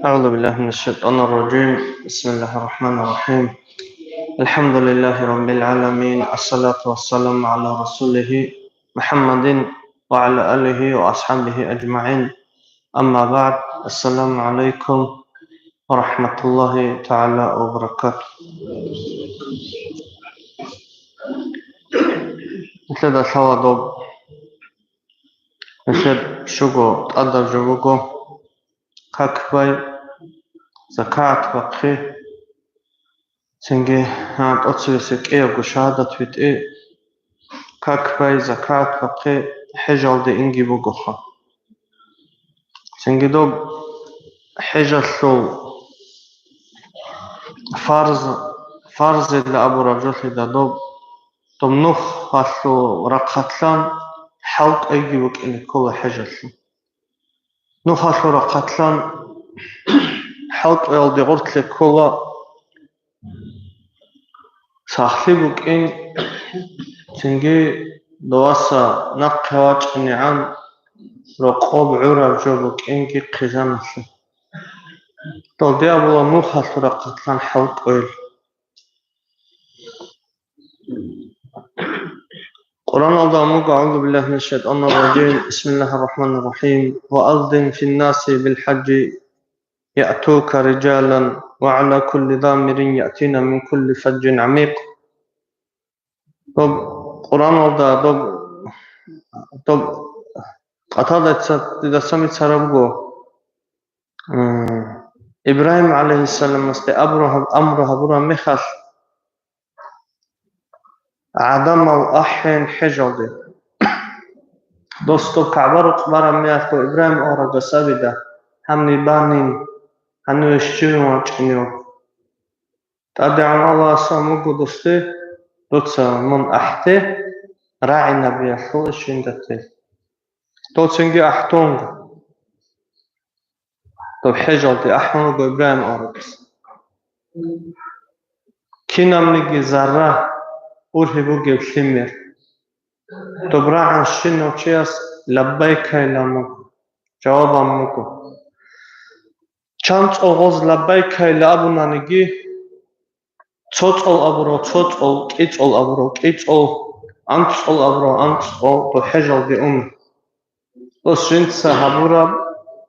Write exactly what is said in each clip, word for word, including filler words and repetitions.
أعوذ بالله من الشيطان الرجيم. بسم الله الرحمن الرحيم. الحمد لله رب العالمين. الصلاة والسلام على رسوله محمد وعلى آله وأصحابه أجمعين. أما بعد. السلام عليكم ورحمة الله تعالى وبركاته. Нилъеда лъала доб, нилъер щуго тӀадаб жо буго: как бай, закагӀат бахъи, цинги, а, тӀоцебесеб кӀиябго шагьадат битӀи, как бай, закагӀат бахъи, хӀежалде инги бугоха. Цинги доб хӀежалъул фарз, фарзила абураб жолъида доб, доб нухалъул рахъалъан хӀалкӀвейги букӀине ккола хӀежалъул. Нухалъул рахъалъан хӀалкӀвеялде гъорлъе ккола сахлъи букӀин, цинги доваса нахъе вачӀинегӀан рокъоб гӀураб жо букӀинги хъизаналъе. Дол диабула нухалъул рахъалъан хӀалкӀвел. Къуръаналда амуго, أعوذ بالله من الشيطان الرجيم. بسم الله الرحمن الرحيم. وأذن في الناس بالحج يأتوك رجالا وعلى كل ضامر يأتين من كل فج عميق. Доб Къуръаналда доб, доб Къатадайца дида цамицарабго, м, Ибрагьим гӀалайгьиссаламасде абураб, амру гьабураб мехалъ, гӀадамал ахӀен хӀежалде. Дос доб КагӀба рукъ бараб мехалъго Ибрагьим аварагас абида: «Гьаниб банин, гьаниве щивин вачӀинев». ТӀадегӀан Аллагьас амуго досде: «Дуца мун ахӀде, рагӀинабиялъул иш жиндате». Доцинги ахӀдунго. Доб хӀежалде ахӀун руго Ибрагьим аварагас. Кинабниги зарра, ургьиб бугеб лъимер. Доб рагӀан щинав чияс лаббайкайилан буго, жаваб ан буго. Чан цӀо гъоз лаббайкайила абунаниги, цо цӀол абурав цо цӀол, кӀи цӀол абурав кӀи цӀол, анцӀ цӀол абурав анцӀ цӀол, дов хӀежалде уна. Дос жинца гьабураб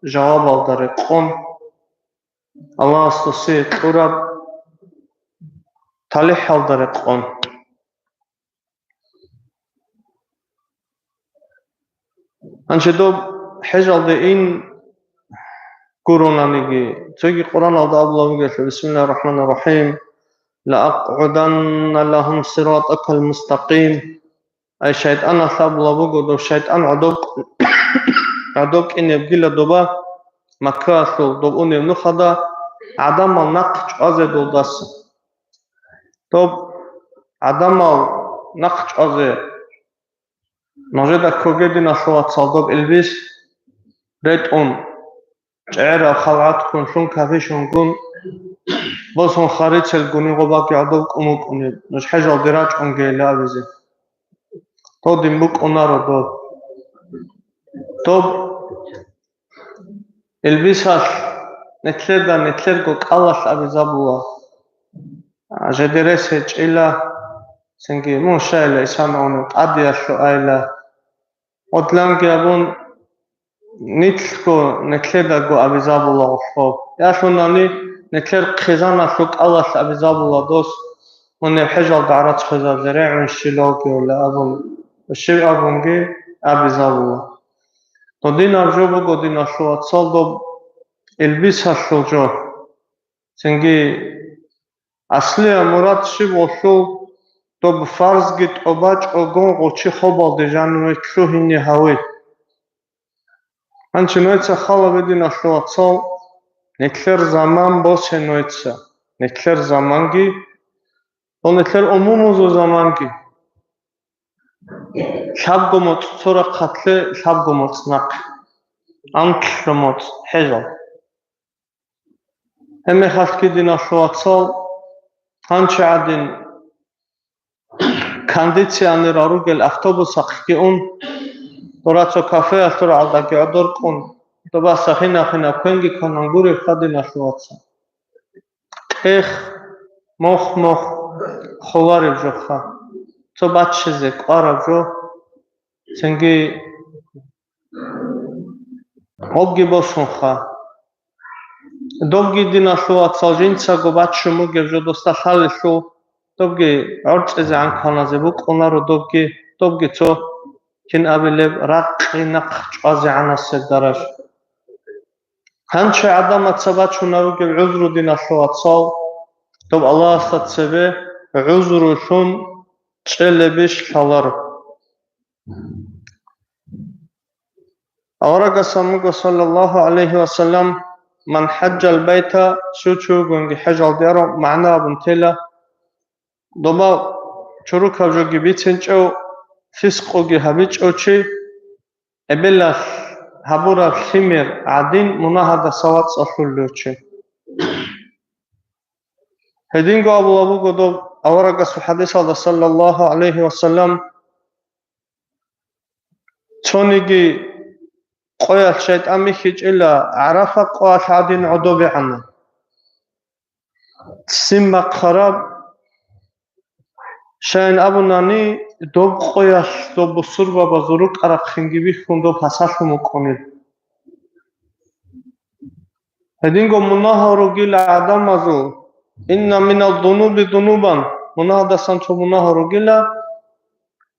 жавабалда рекъон, Аллагьас досие кьураб талихӀалда рекъон. Гьанже доб хӀежалде ин гуронаниги, цоги Къуръаналда абула бугелъул: «Бисмиллагьир рахӀманир рахӀим. Ла акъгӀуданна лагьум сиратакал мустакъим». Ай шайтӀаналъ абула буго, доб шайтӀан гӀодоб-, гӀодоб кӀинебгила доба Маккаялъул доб унеб нухалда гӀадамал нахъ чӀвазе долдаса. Доб гӀадамал нахъ чӀвазе нужеда ккоге, диналъул вацал, доб илбис ретӀун, чӀегӀераб халгӀат ккун, лъун кафишунгун, босун харицел гунигъо бакӀи гӀодоб кӀун букӀунеб, нуж хӀежалде рачӀунгейилан абизе. Додин букӀунаро доб. Доб илбисалъ нилъеда нилъерго кӀалалъ абизабула. А, жеде рес гьечӀила, цинги мун щайила, исамагӀуна тӀадиялъу айила. Гъодлъанги абун, нилъго, нилъедаго абизабула гъолъо. Ялъунани нилъер хъизаналъул кӀалалъ абизабула дос, мунеб хӀежалда гӀарац хвезаб жерегӀун щилалги гьула абун, щив абунги абизабула. Додинаб жо буго, диналъул вацал, доб илбисалъул жо. Цинги аслияб мурад щиб гъолъул, доб фарзги тӀобачӀого гъочи хобалде жаниве лъугьине гьаве. Гьанчи нойца хала, диналъул вацал, нилъер заман босе нойца, нилъер заманги ва нилъер умумузул заманги. Лъабго моцӀ цо рахъалъе, лъабго моцӀ нахъе, анлъго моцӀ хӀежал. Гьебмехалъги, диналъул вацал, гьанчи гӀадин кондиционерал ругел автобусахъги ун, дора цо кафеялъул гӀалдаги гӀодор кӀун, добаса хина-хина квенги кванан гуребха, диналъул вацал. ТӀех, мох-мох холареб жоха, цо баччизе кӀвараб жо, цинги гьобги босунха. Добги, диналъул вацал, жинцаго баччун бугеб жо досда лъалелъул, добги гӀорцӀизегӀан кваназе букӀунаро, добги, добги цо, кин абилеб, ракъи нахъ чӀвазегӀанасеб дараж. Гьанчи гӀадамаца бачунеб бугеб гӀузру, диналъул вацал, доб Аллагьасда цебе гӀузрулъун чӀелебищ лъаларо. Аварагас абун буго, саллаллагьу гӀалайгьи ва саллам, «Ман хӀаджал байта», щив чи вугониги хӀежалде арав, магӀна абун тела, доба чорокаб жоги бицинчӀев, фискъуги гьабичӀев чи, эбелалъ гьабураб лъимер гӀадин мунагьалдаса вацӀцӀалъулев чи. Гьединго абулеб буго доб аварагасул хӀадисалда, саллаллагьу гӀалайгьи ва саллам, цониги къоялъ шайтӀан бихьичӀила, ГӀарафа къоялъ гӀадин гӀодобегӀанав. Ццин бахъараб, щайин абунани, доб къоялъ доб бусурбабазул рукӀа-рахъинги бихьун доб пасалъун вукӀунел. Гьединго мунагьал ругила гӀадамазул, «Инна минал зунуби зунубан», мунагьалдасан цо мунагьал ругила,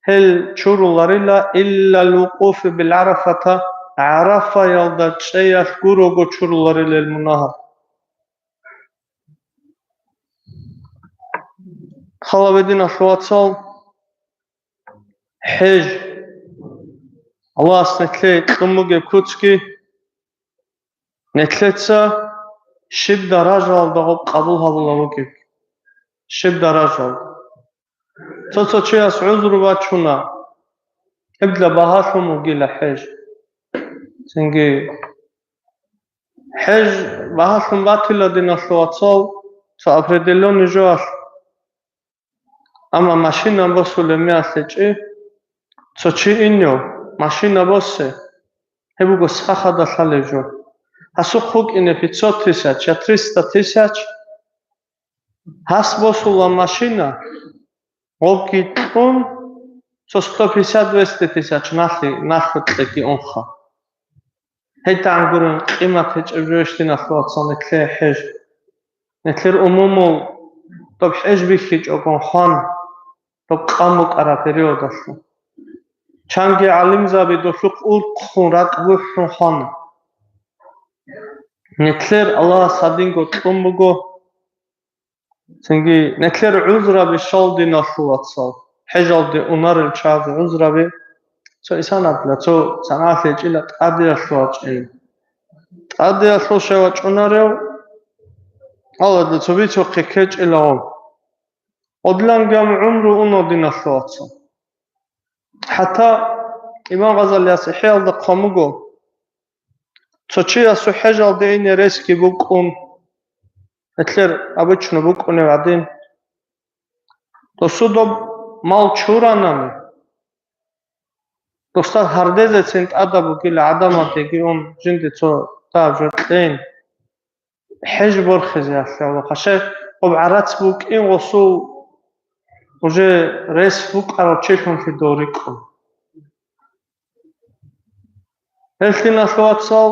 гьел чуруларила, «Иллал вукъуфу бил ГӀарафата», ГӀарафаялда чӀеялъ гурого чуруларила гьел мунагьал. Хала, диналъул вацал, хӀеж, Аллагьас нилъее кьун бугеб куцги, нилъеца щиб даражалда гъоб къабул гьабулеб бугеб, щиб даражалда. Цо-цо чияс гӀузру бачуна, гьеб дила багьалъун вугила хӀеж. Цинги хӀеж багьалъун батила, диналъул вацал, цо определённый жоялъ. Амма машина босулеб мехалъ гьечӀи, цо чи инев, машина босе, гьеб буго сахада лъалеб жо. Гьасухъ букӀине пятьсот тысяч я триста тысяч, гьас босула машина, гъобги кьун, цо сто пятьдесят двести тысяч налъи, налъи кьеги унха. ГьедигӀан гурин къимат гьечӀеб жойищ, диналъул вацал, нилъее хӀеж. Нилъер умумул доб хӀеж бихьичӀогон хван, доб къан букӀараб периодалъул. Чанги гӀалимзаби долъухъ урхъун ракӀ бухӀун хвана. Нилъер Аллагьас гьадинго кьун буго. Цинги нилъер гӀузраби щал, диналъул вацал, хӀежалде унарел чагӀазе гӀузраби, цо исанабила, цо санагӀалъи гьечӀила тӀадеялъул вачӀин. ТӀадеялъул щай вачӀунарев? Аллагьла цо бицухъе ккечӀила гъов. Гъодлангам гӀумру уна, диналъул вацал. ХӀатта Имам Гъазалияс ИхӀяалда хъван буго, цо чиясул хӀежалде ине ресги букӀун, гьелъер обычно букӀунеб гӀадин, досул доб мал чуранани, досда гьардезецин тӀадаб бугила гӀадамалдеги ун жинде цо дагьаб жо кьейин. ХӀеж борхизе гьалъала, хъашай гъоб гӀарац букӀин гъосул уже рес букӀарав чилъунлъидал рикӀкӀун. Гьелъиналъул вацал,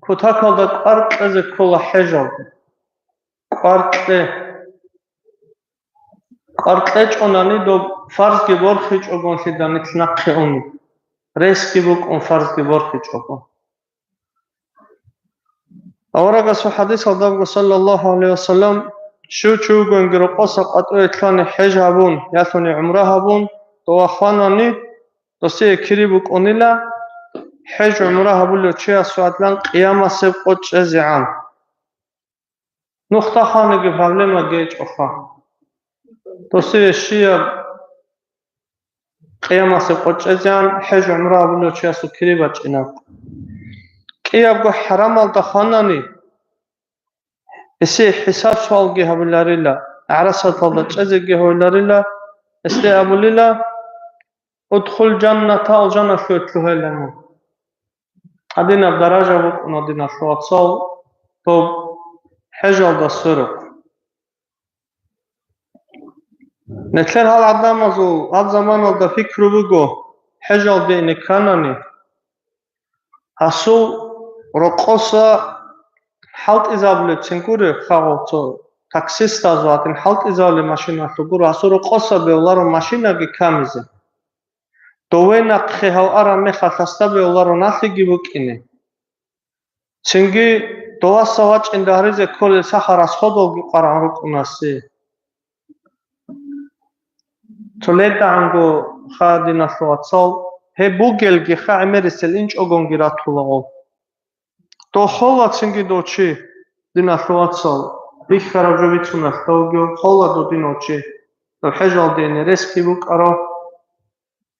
кутакалда кӀвар кьезе ккола хӀежалде. КӀвар кье. КӀвар кьечӀонани доб фарзги борхичӀогонлъида нилъ нахъе уни. Ресги букӀун фарзги борхичӀого. Аварагасул хадисалда абуго, саллаллаху гӀалайгьи ва саллам, щив чи вугониги рокъоса къватӀиве лъани хӀеж гьабун, ялъуни гӀумра гьабун, дова хванани, досие кири букӀунила, хӀеж гӀумра гьабулев чиясул гӀадлан къиямасеб къо чӀезегӀан. Нухда хваниги проблемаги гьечӀоха. Досие щияб къиямасеб къо чӀезегӀан хӀеж гӀумра гьабулев чиясул кири бачӀина. КӀиябго хӀарамалда хванани, гьесие хӀисаб-суалги гьабуларила, гӀарасаталда чӀезеги гьойиларила, гьесде абулила: «Удхул жанната, алжаналъуве лъугьайила мун». Гьадинаб даража букӀуна, диналъул вацал, доб хӀежалда сверухъ. Нилъер гьал гӀадамазул гьаб заманалда пикру буго, хӀежалде ине кканани, гьасул рокъоса хӀалтӀизабулебцин гури, хъагъо цо таксистазул гьадин хӀалтӀизабулеб машиналъул гуро, гьасул рокъоса бегьуларо машинаги камизе. Дове нахъе гьав араб мехалъ гьасда бегьуларо налъиги букӀине. Цинги доваса вачӀин дагьризе кколел сахал расходалги къварагӀун рукӀунасе. Цо ледагӀанго ха, диналъул вацал, гьеб бугелги ха гӀемерисел инчӀогонги ратулаго. Дов хола цинги дов чи, диналъул вацал, бихьараб жо бицуналъ довги хола дов, динав чи, дов хӀежалде ине ресги букӀаро.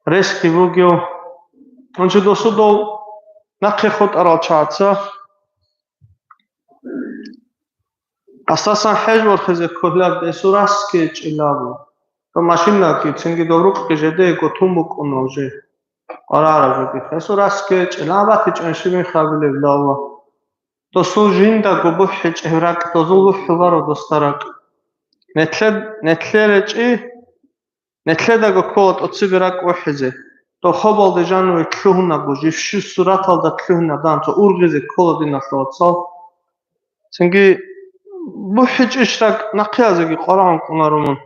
Ресги бугев, гьанже досудав нахъе хутӀарал чагӀаца, асасан хӀеж борхизе кколеб, десу раскечӀилабу. То машинаги цинги дов рукъги жедего тун букӀуна уже. Къарараб жоги. Десу раскечӀила, батичӀан щибин хабилеб лава. Досул жиндаго бухӀичӀев ракӀ, дозул бухӀуларо досда ракӀ. Нетлъе-, нетлъе речӀи, Нетлъедаго ккола тӀоцебе ракӀ вухӀизе. Дов хобалде жаниве лъугьунаго, живщу сураталда лъугьунадан цо ургъизе ккола, диналъул вацал. Цинги бухӀичӀищ ракӀ нахъе азеги къварагӀун кӀунаро мун.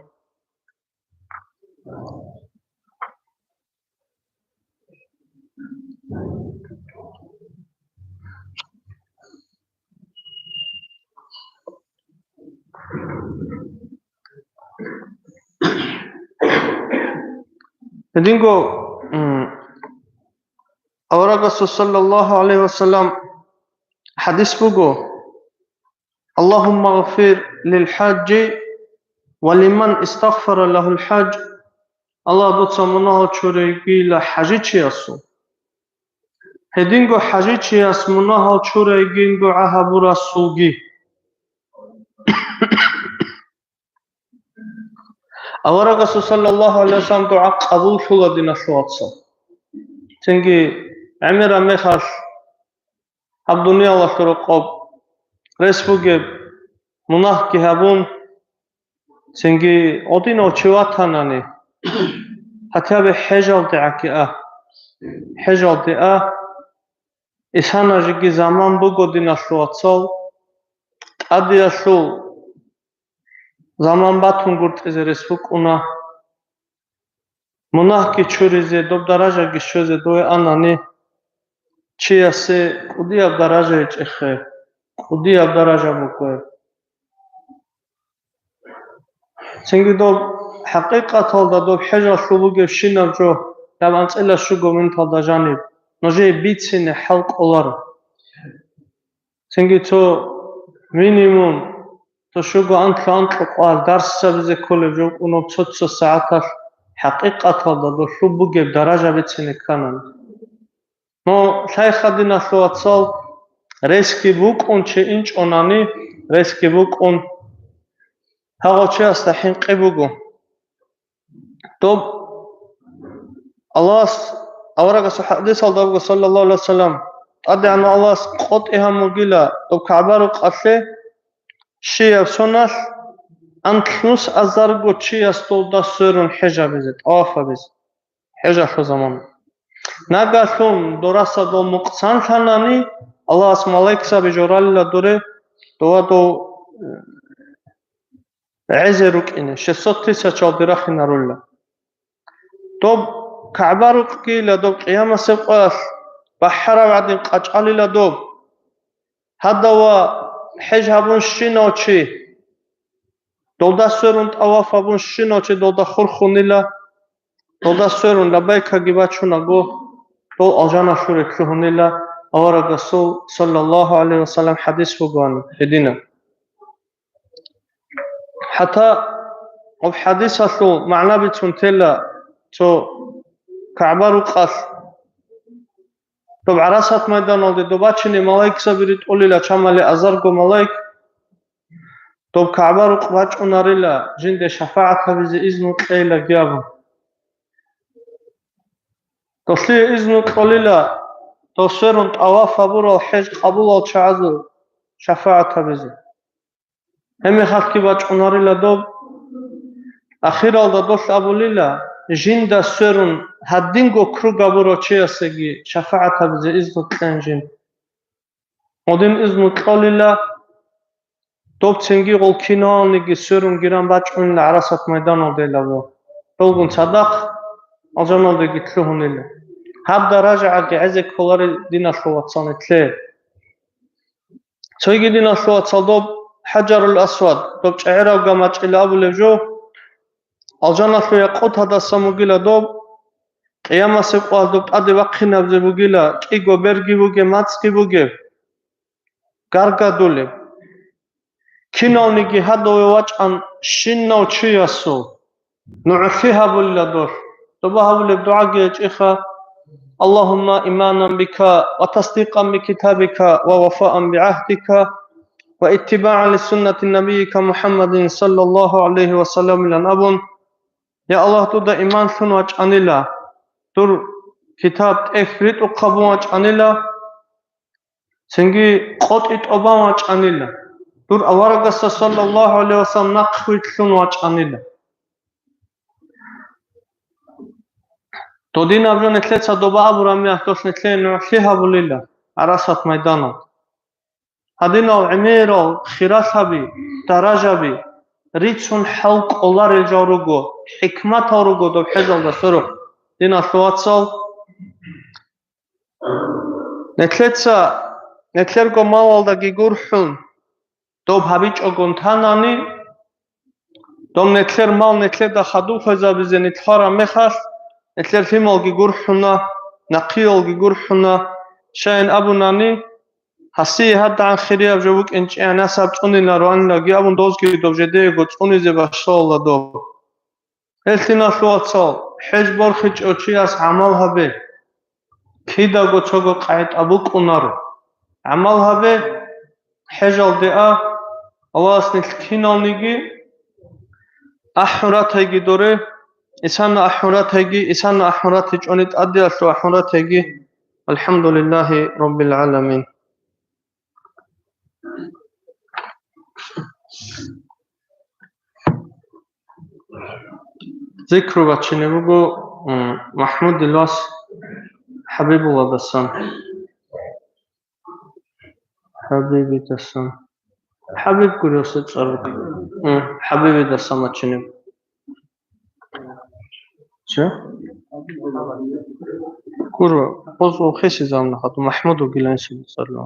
Гьединго, м, аварагасул саллаллаху гӀалайгьи ва саллам хадис буго: «Аллагьумма гъфир лил хӀажжи ва лиман истагъфара лагьул хӀаж». Аллагь, дуца мунагьал чурейгила хӀажичиясул. Гьединго хӀажичияс мунагьал чурайгин дугӀа гьабурасулги. Аварагасул саллаллаху гӀалайгьи ва саллам дугӀа къабуллъула, диналъул вацал. Цинги гӀемераб мехалъ гьаб дуниялалъул рокъоб рес бугеб мунагьги гьабун, цинги гьодинав чи ватанани, гьатӀаби хӀежалде гӀаки а. ХӀежалде а. Исана жеги заман буго, диналъул вацал, тӀадиялъул заман батун гуртӀизе рес букӀуна. Мунагьги чуризе, доб даражаги щвезе дове анани, чиясе кӀудияб даража гьечӀехъе, кӀудияб даража буго. Цинги доб хӀакъикъаталда доб хӀежалъул бугебщинаб жо, гьаб анцӀила щуго минуталда жаниб, нужее бицине хӀал кӀоларо. Цинги цо минимум цо щуго анлъу-анкьукъал дарсабизе кколеб жо букӀунеб цо-цо сагӀаталъ, хӀакъикъаталда долъул бугеб даража бицине кканани. Но лъай-ха, диналъул вацал, ресги букӀун чи инчӀонани, ресги букӀун гьагъав чиясда хӀинкъи буго. Доб Аллагьас, аварагасул хӀадисалда буго, саллаллаху гӀалайгьи ва саллам, ТӀадегӀанав Аллагьас къотӀи гьамугила доб КагӀба рукъалъе, щияб соналъ анлънус азарго чияс долда сверун хӀеж гьабизе, тӀаваф гьабизе, хӀежалъул заман. Нагагьлъун дораса дол мукъсан лъанани, Аллагьас малайкзаби жоралила доре, дова дов, э, гӀезе рукӀине, шестьсот тысячалде рахинарулла. Доб КагӀба рукъгийила доб къиямасеб къоялъ бахӀараб гӀадин къачӀалила доб. Гьадав ва хӀеж гьабун щинав чи, долда сверун тӀаваф гьабун щинав чи долда хурхунила, долда сверун лаббайкаги бачунаго, дол алжаналъуре лъугьунила, аварагасул, саллаллагьу гӀалайгьи вассалам, хӀадис бугоан гьединаб. ХӀатта гьаб хӀадисалъул магӀна бицун тела цо КагӀба рукъалъ. Доб ГӀарасат майданалде доб бачине малайкзаби ритӀулила чамали азарго малайк, доб КагӀба рукъ бачӀунарила жинде шафагӀат гьабизе изну кьейлаги абун. Долъие изну кьолила дов сверун тӀаваф гьабурал хӀеж къабулал чагӀазул шафагӀат гьабизе. Гьеб мехалъги бачӀунарила доб. Ахиралда долъ абулила, жинда сверун гьадинго круг гьабурав чиясеги шафагӀат гьабизе изну кьен жин. Гьадин изну кьолила, доб цинги гъол киналниги сверун гиран бачӀунила ГӀарасат майданалдейила гъо. Долгун цадахъ алжаналдеги лъугьунила. Гьаб даражагӀаги гӀезе кколарел диналъул вацал нилъее. Цойги диналъул вацал доб ХӀажарул Асвад, доб чӀегӀерав гамачӀила абулеб жо, алжаналъул якъутадасан бугила доб, къиямасеб къоялъ доб тӀаде вахъинабзе бугила, кӀиго берги бугеб, мацӀги бугеб, гаргадулеб. Киналниги гьадове вачӀан щинав чиясул нугӀлъи гьабулила долъ. Доба гьабулеб дугӀаги гьечӀеха: «Аллагьумма иманан бика ва тасдикъан бикитабика ва вафаан бигӀагьдика ва иттибагӀан лисуннати набийика МухӀаммадин саллаллагьу гӀалайгьи ва саллам», – илан абун, я Аллагь, дуда иман лъун вачӀанила, дур китаб тӀехь ритӀухъ гьабун вачӀанила, цинги къотӀи тӀобан вачӀанила, дур аварагасда саллаллагьу гӀалайгьи ва саллам нахъвилълъун вачӀанила. Додинаб жо нилъеца доба абураб мехалъ нилъее нугӀлъи гьабулила ГӀарасат майданал. Гьадинал гӀемерал хиралъаби, даражаби рицун хӀал кӀоларел жал руго, хӀикматал руго доб хӀежалда сверухъ, диналъул вацал. Нилъеца, нилъерго малалдаги гурхӀун, доб гьабичӀогун танани, доб нилъер мал нилъеда хадуб хвезабизе нилъ хвараб мехалъ, нилъер лъималги гурхӀуна, нахъиялги гурхӀуна, щайин абунани, гьасие гьадагӀан хирияб жо букӀин чӀегӀнас гьаб цӀунинароанилаги абун, дозги доб жидеего цӀунизе башалла доб. Гьелъиналъул вацал, хӀеж борхичӀев чияс гӀамал гьабе. Кидаго цого къагӀида букӀунаро. ГӀамал гьабе, хӀежалде а, Аллагьас нилъ киналниги ахӀун ратайги доре, Исана ахӀун ратайги, Исана ахӀун ратичӀони тӀадеялъул ахӀун ратайги. АлхӀамдулиллагьи раббил гӀаламин. Зикру бачине буго, м, МахӀмудил вас ХӀабибулладасан. ХӀабибидасан. ХӀабиб гуревса цӀар. М, ХӀабибидасан бачине. Че? Гуро, боз хисизамна хату МахӀмуд вугилан сибицӀарла.